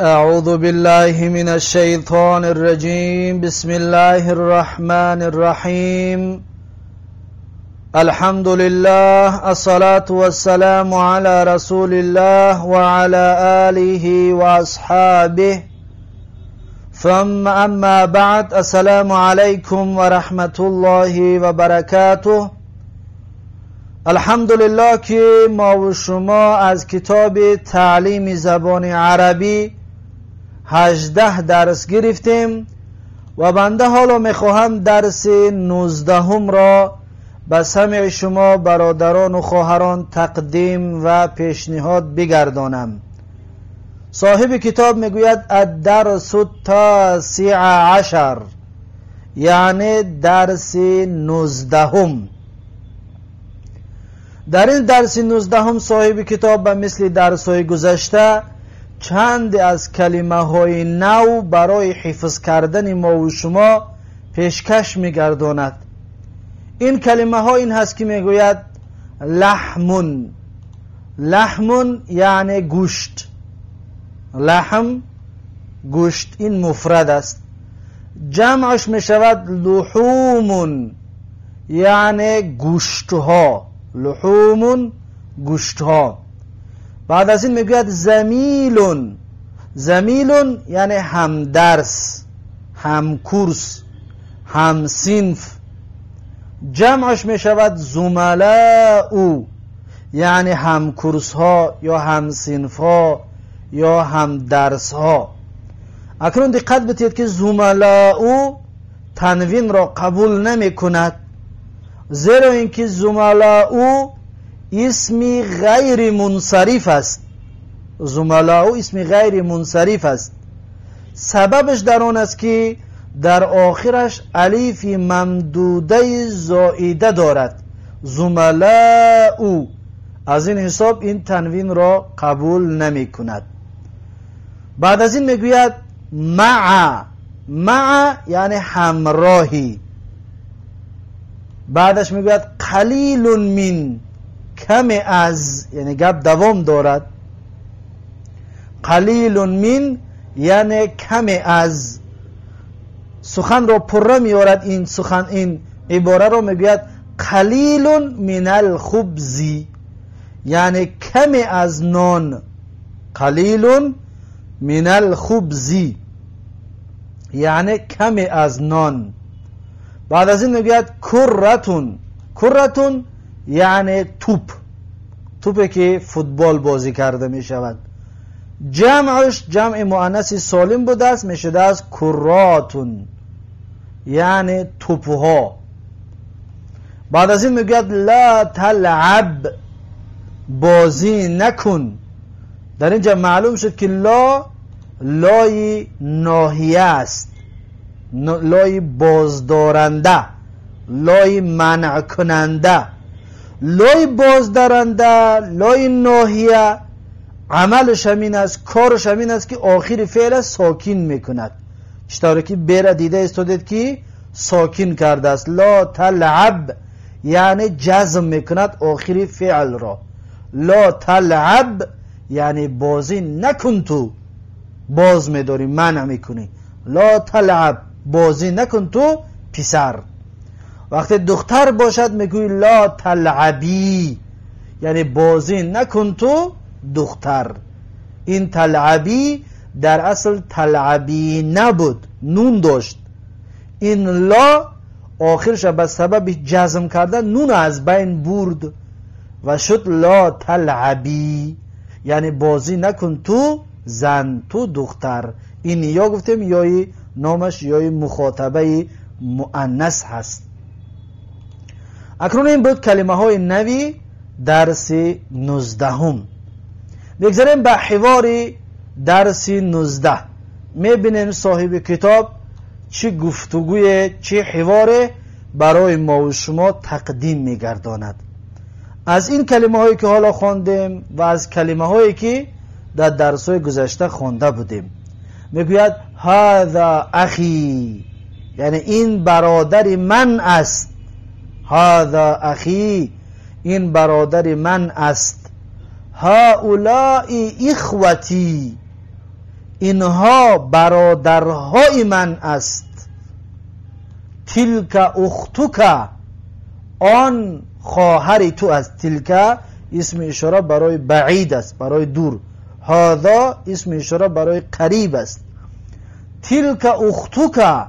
أعوذ بالله من الشيطان الرجيم. بسم الله الرحمن الرحيم. الحمد لله، الصلاة والسلام على رسول الله وعلى آله وأصحابه. ثم أما بعد، السلام عليكم ورحمة الله وبركاته. الحمدلله که ما و شما از کتاب تعلیم زبان عربی 18 درس گرفتیم و بنده حالا میخواهم درس 19 را به سمع شما برادران و خواهران تقدیم و پیشنهاد بگردانم. صاحب کتاب میگوید الدرس التاسع عشر، یعنی درس 19. در این درس 19 صاحب کتاب به مثل درس های گذشته چند از کلمه های نو برای حفظ کردن ما و شما پیشکش میگرداند. این کلمه ها این هست که میگوید لحمون. لحمون یعنی گوشت. لحم گوشت، این مفرد است. جمعش میشود لحومون، یعنی گوشت ها. لحومون گوشت ها. بعد از این میگوید زمیلون. زمیلون یعنی همدرس، همکورس، همصنف. جمعش میشود زملاء، یعنی همکورس ها یا همصنف ها یا همدرس ها. اکنون دقت بدهید که زملاء تنوین را قبول نمی کند، زیرا اینکه زملاء اسمی غیر منصرف است. زملاء اسمی غیر منصرف است. سببش در آن است که در آخرش الیف ممدوده زائده دارد، زملاء. از این حساب این تنوین را قبول نمی کند. بعد از این میگوید مع. مع یعنی همراهی. بعدش میگوید قلیل من، کم از، یعنی گپ دوام دارد. قلیل من یعنی کم از. سخن را پره میارد این سخن، این عباره را میگوید قلیل من الخبز، یعنی کم از نان. قلیل من الخبز یعنی کم از نان. بعد از این میگوید کرتون. کرتون یعنی توپ، توپی که فوتبال بازی کرده می شود. جمعش جمع مؤنث سالم بوده است، می شده از کراتون، یعنی توپها. بعد از این میگوید لا تلعب، بازی نکن. در اینجا معلوم شد که لا لای ناهیه است، لای بازدارنده، لای منع کننده. لای بازدارنده، لای ناهیه، عملش همین است، کارش همین است که آخر فعل ساکن میکند. چطوری که بره دیده استودید که ساکن کرده است. لا تلعب یعنی جزم میکند آخر فعل را. لا تلعب یعنی بازی نکن، تو باز میداری، منع میکنی. لا تلعب، بازی نکن تو پسر. وقتی دختر باشد میگوی لا تلعبی، یعنی بازی نکن تو دختر. این تلعبی در اصل تلعبی نبود، نون داشت. این لا آخرش به سبب جزم کردن نون از بین برد و شد لا تلعبی، یعنی بازی نکن تو زن، تو دختر. این یا گفتیم یای نامش یای مخاطبه مؤنث هست. اکنون این بود کلمه های نوی درس 19. بگذاریم به حوار درس 19. میبینیم صاحب کتاب چه گفتگوی، چه حوار برای ما و شما تقدیم میگرداند. از این کلمه هایی که حالا خواندیم و از کلمه هایی که در درس های گذشته خوانده بودیم. میگوید هذا اخی، یعنی این برادر من است. هذا اخی، این برادر من است. هؤلاء اخوتی، اینها برادرهای من است. تلک اختک، آن خواهر تو است. تلک اسم اشاره برای بعید است، برای دور. هذا اسم اشاره برای قریب است. تلک اختک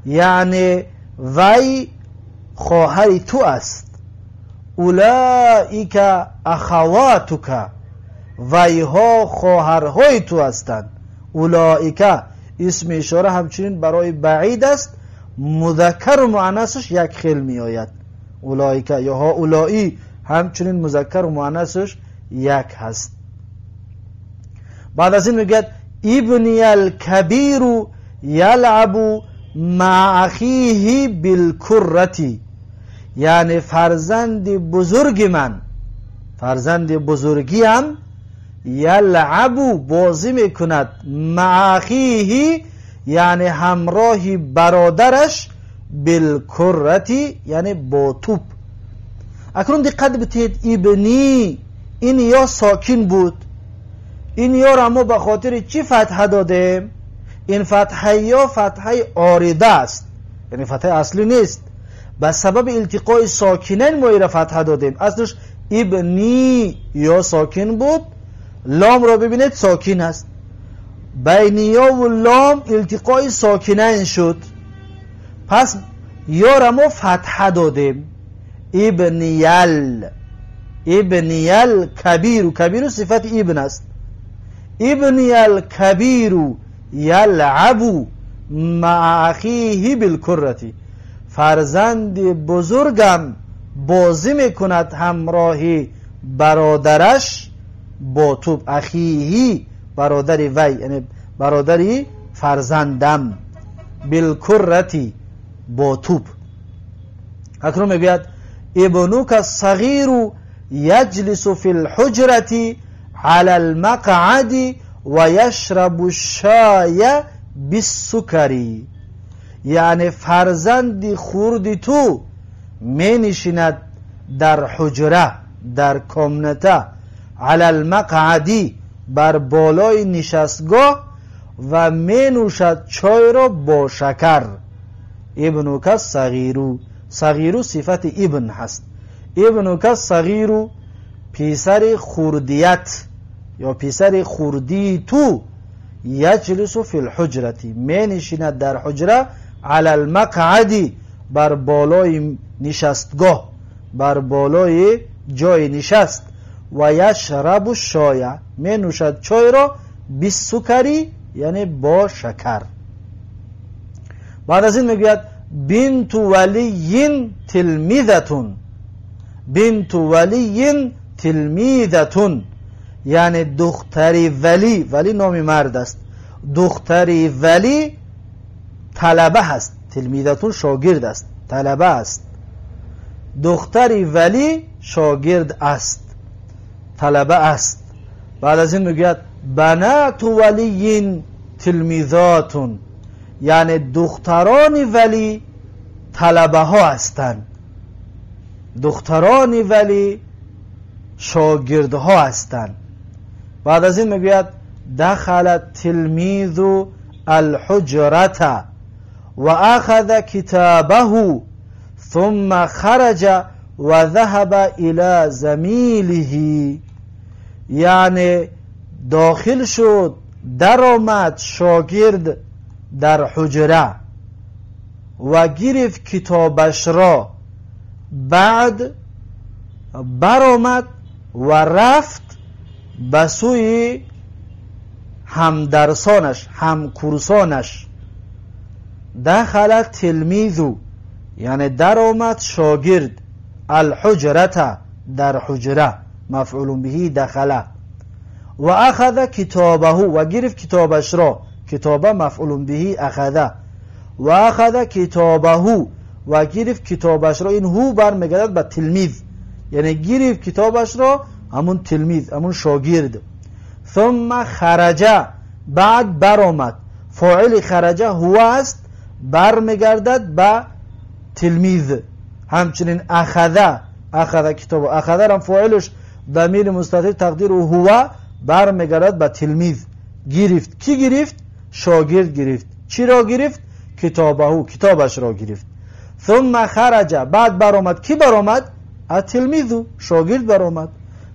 یعنی وی خواهر تو است. اولئک اخواتک، ویها خواهرهای تو هستند. اولئک اسم اشاره همچنین برای بعید است، مذکر و مؤنثش یک خیل می آید. اولئک یا هؤلائی همچنین مذکر و مؤنثش یک هست. بعد از این میگه ابنی الکبیر یلعب مع اخیه بالکرة، یعنی فرزند بزرگ من، فرزند بزرگیم، یلعب بازی میکند، مع اخیه یعنی همراه برادرش، بالکرة یعنی با توپ. اکنون دقت بتید، ابنی این یا ساکن بود، این یا را ما به خاطر چی فتحه دادیم؟ این فتحه یا فتحه عارضه است، یعنی فتحه اصلی نیست، به سبب التقای ساکنین ما را فتحه دادیم. اصلش ابنی یا ساکن بود، لام را ببینید ساکن است، بین یا و لام التقای ساکنین شد، پس یا را ما فتحه دادیم. ابنیل، ابنیل کبیر، کبیر صفت ابن است. ابنیل کبیر یلعب مع اخیه بالکرة، فرزند بزرگم بازی میکند همراه برادرش با توپ. اخیهی برادر وی، یعنی برادری فرزندم، بالکرة با توپ. اکنون میگوید ابنک الصغیر یجلس فی الحجرة علی المقعد و یشرب الشای بالسکر، یعنی فرزند خرد تو می نشیند در حجره، در کامنته، علی المقعد بر بالای نشستگاه، و می نوشد چای را با شکر. ابنک الصغیر، صغیر صفت ابن هست. ابنک الصغیر پسر خردیت یا پسر خردی تو، یجلس فی الحجرة می نشیند در حجره، علی المقعد بر بالای نشستگاه، بر بالای جای نشست، و یشرب الشای می نوشد چای را، بالسکری یعنی با شکر. بعد از این میگوید بنت ولی تلمیذة، بنت ولی تلمیذة یعنی دختری ولی، ولی نام مرد است، دختری ولی طلبه هست، تلمیذتون شاگرد است، طلبه است، دختری ولی شاگرد است، طلبه است. بعد از این میگوید بنات ولی تلمیذاتون یعنی دختران ولی طلبه ها هستند، دختران ولی شاگردها هستند. بعد از این میگوید دخل التلمیذ الحجرة و اخذ کتابه ثم خرج و ذهب الى زمیله، یعنی داخل شد، در آمد شاگرد در حجره و گرفت کتابش را، بعد برآمد و رفت به سوی همدرسانش، همکورسانش. دخل تلمیذ یعنی در آمد شاگرد، الحجرة در حجره، مفعول به دخله، و اخذ کتابه و گرفت کتابش را، کتابه مفعول به اخذ، و اخذ کتابه و گرفت کتابش را، این هو برمیگردد به تلمیذ، یعنی گرفت کتابش را همون تلمیذ، همون شاگرد. ثم خرج بعد برآمد، فاعل خرج هو است، برمیگردد به تلمیذ. همچنین اخذ، اخذ کتاب، اخذ هم فاعلش ضمیر مستتر تقدیر هو، برمیگردد به تلمیذ، گرفت. کی گرفت؟ شاگرد گرفت. چی را گرفت؟ کتابه، کتابش را گرفت. ثم خرج، بعد برآمد. کی برآمد؟ التلمیذ، شاگرد برآمد.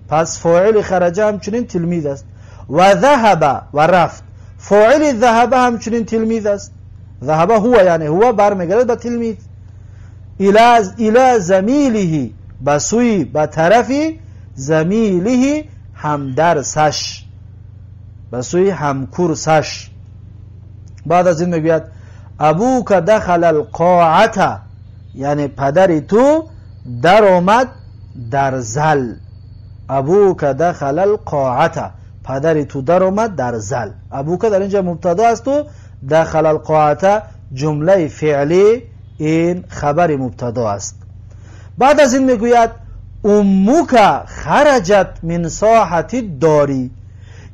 پس فاعل خرج همچنین تلمیذ است. و ذهب، و رفت، فاعل ذهب همچنین تلمیذ است. ذهب هو، یعنی هو برمیگرد به تلمیذ. الى زمیله، به سوی، به طرف زمیله، همدرسش، به سوی همکورسش. بعد از این میگوید ابوک دخل القاعة، یعنی پدر تو در آمد در زل. ابوک دخل القاعة، پدر تو در آمد در زل. ابوک در اینجا مبتدا است و دخل القاعة جمله فعلی این خبر مبتدا است. بعد از این میگوید امک خرجت من ساحة الداری،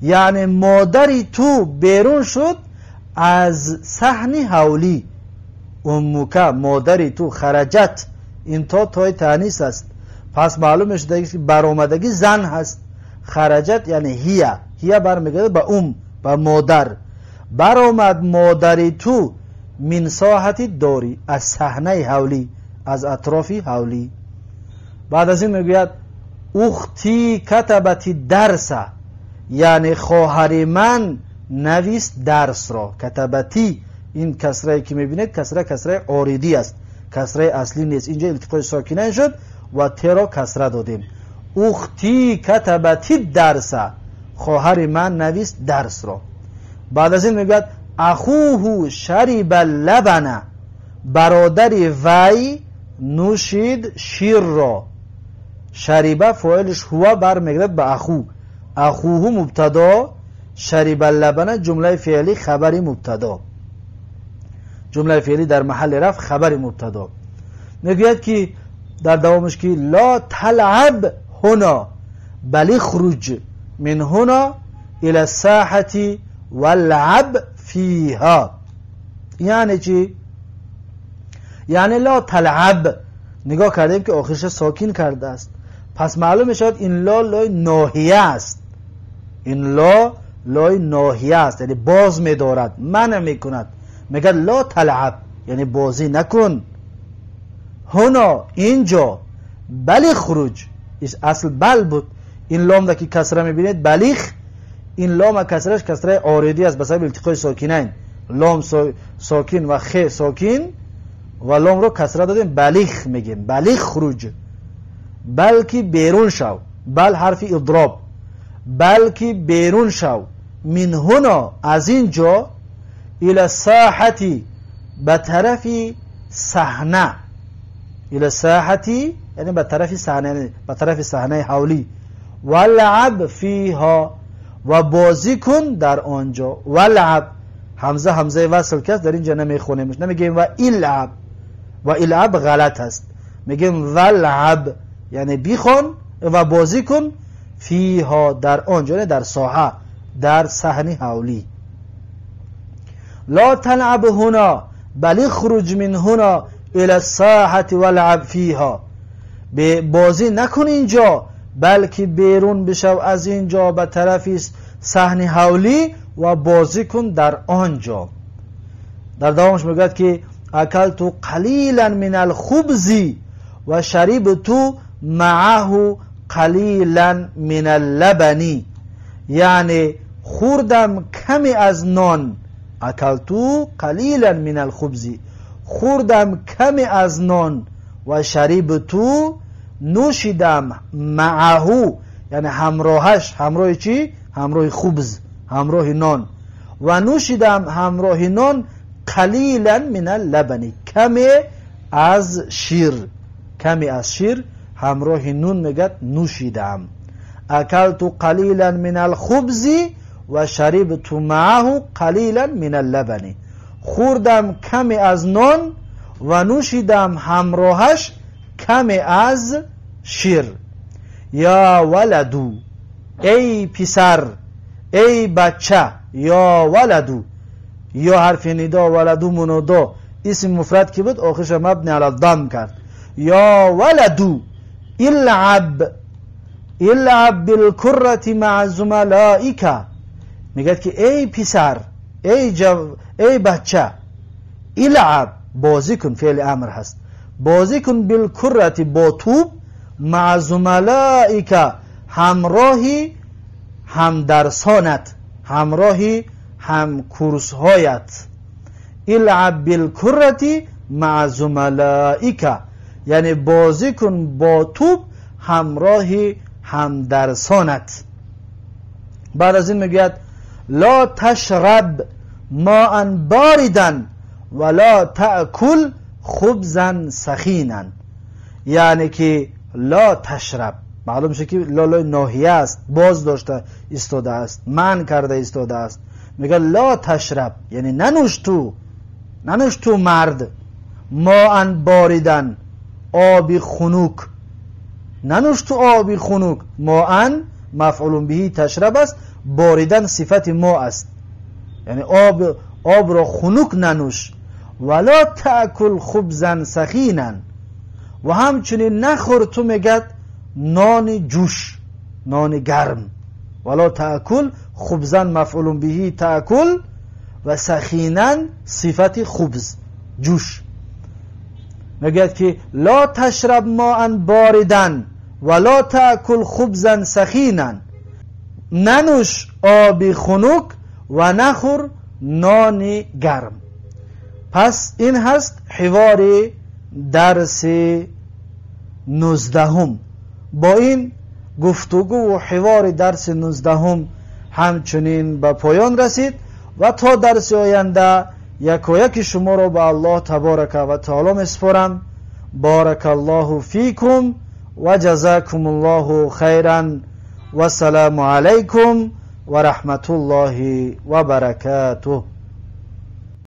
یعنی مادری تو بیرون شد از صحن حولی. امک مادری تو، خرجت این تا تای تانیث است، پس معلوم شده که برآمدگی زن هست. خرجت یعنی هیه، هیه برمیگرده به ام، به مادر. برآمد مادری تو من ساحت داری، از صحنه حولی، از اطراف حولی. بعد از این میگوید اختی کتبت درس، یعنی خواهر من نویس درس را. کتبتی، این کسره که میبینید کسره کسره عارضی است، کسره اصلی نیست. اینجا التقای ساکنین شد و ت را کسره دادیم. اختی کتبتی درس، خواهر من نویس درس را. بعد از این میگوید اخوه شرب اللبن، برادر وی نوشید شیر را. شرب فاعلش هو برمیگرد به اخو، اخوه مبتدا، شرب اللبن جمله فعلی خبر مبتدا، جمله فعلی در محل رفع خبر مبتدا. میگوید که در دوامش که لا تلعب هنا بل اخرج من هنا الى الساحة والعب فيها. یعنی چی؟ یعنی لا تلعب، نگاه کردیم که آخرش ساکین کرده است، پس معلوم میشود این لا لای ناهیه است، این لا لای ناهیه است، یعنی باز میدارد، منع میکند. میگه لا تلعب یعنی بازی نکن، هنا اینجا، بل خروج، اصل بل بود، این لام که کسره میبینید بلیخ، این لام کسرش کسره عارضی است به سبب التقای ساکنین، لام ساکن و خ ساکن و لام رو کسره دادیم، بلیخ میگیم، بلیخ خروج، بلکه بیرون شو، بل حرف اضراب، بلکه بیرون شو، من هنا از اینجا، الى الساحة به طرف صحنه، الى الساحة یعنی به طرف صحنه، به طرف صحنه حولی، ولعب فیها و بازی کن در آنجا. ولعب همزه همزه وصل کس در اینجا نمیخونیمش، نمیگیم و العب، و العب غلط است، میگیم ولعب یعنی بیخون و بازی کن، فیها در آنجا، یعنی در ساحه، در صحنه حولی. لا تلعب هنا بل اخرج من هنا الى الساحة والعب فيها، بازی نکن اینجا بلکه بیرون بشو از اینجا به طرف صحن حولی و بازی کن در آنجا. در دوامش میگوید که اکلت قلیلا من الخبز و شربت معه قلیلا من اللبن، یعنی خوردم کمی از نان. اکلت قلیلا من الخبز، خوردم کمی از نان، و شربت نوشیدم، معه یعنی همراهش، همراه چی؟ همراه خبز، همراه نان، و نوشیدم همراه نان قلیلا من اللبن، کمی از شیر، کمی از شیر همراه نون میگد نوشیدم. اکلت قلیلا من الخبز و شربت معه قلیلا من اللبن، خوردم کمی از نان و نوشیدم همراهش کمی از شیر. یا ولدو، ای پسر، ای بچه، یا ولدو، یا حرف ندا، ولدو منادا، اسم مفرد که بود آخرش مبنی علی الضم کرد. یا ولدو العب، العب بالکرة مع زملائک، میگه که ای پسر، ای بچه، العب بازی کن، فعل امر هست، بازی کن بالکرة با توپ، مع زملائک همراهی همدرسانت، همراهی همکورسهایت. العب بالکرة مع زملائک یعنی بازی کن با توپ همراهی همدرسانت. بعد از این میگوید لا تشرب ماء باردا ولا تأکل خبزا سخینا، یعنی که لا تشرب معلوم شد که لا لای ناهیه است، باز داشته ایستاده است، منع کرده ایستاده است. میگه لا تشرب یعنی ننوش تو، ننوش تو مرد، ماء باردن آبی خنوک، ننوش تو آبی خنوک. ماء مفعول به تشرب است، باردن صفت ما است، یعنی آب را خنوک ننوش. ولا تأکل خبزا سخینا و همچنین نخور تو میگد نان جوش، نان گرم. ولا تأکل خبزا مفعول به تأکل و سخینا صفت خبز جوش. میگد که لا تشرب ماء باردا ولا تأکل خبزا سخینا، ننوش آب خنک و نخور نان گرم. پس این هست حوار درس 19. با این گفتگو و حوار درس 19 همچنین به پایان رسید و تا درس آینده یکایک شما را به الله تبارک و تعالی میسپارم. بارک الله فیکم و جزاکم الله خیرا و السلام علیکم و رحمت الله و برکاته.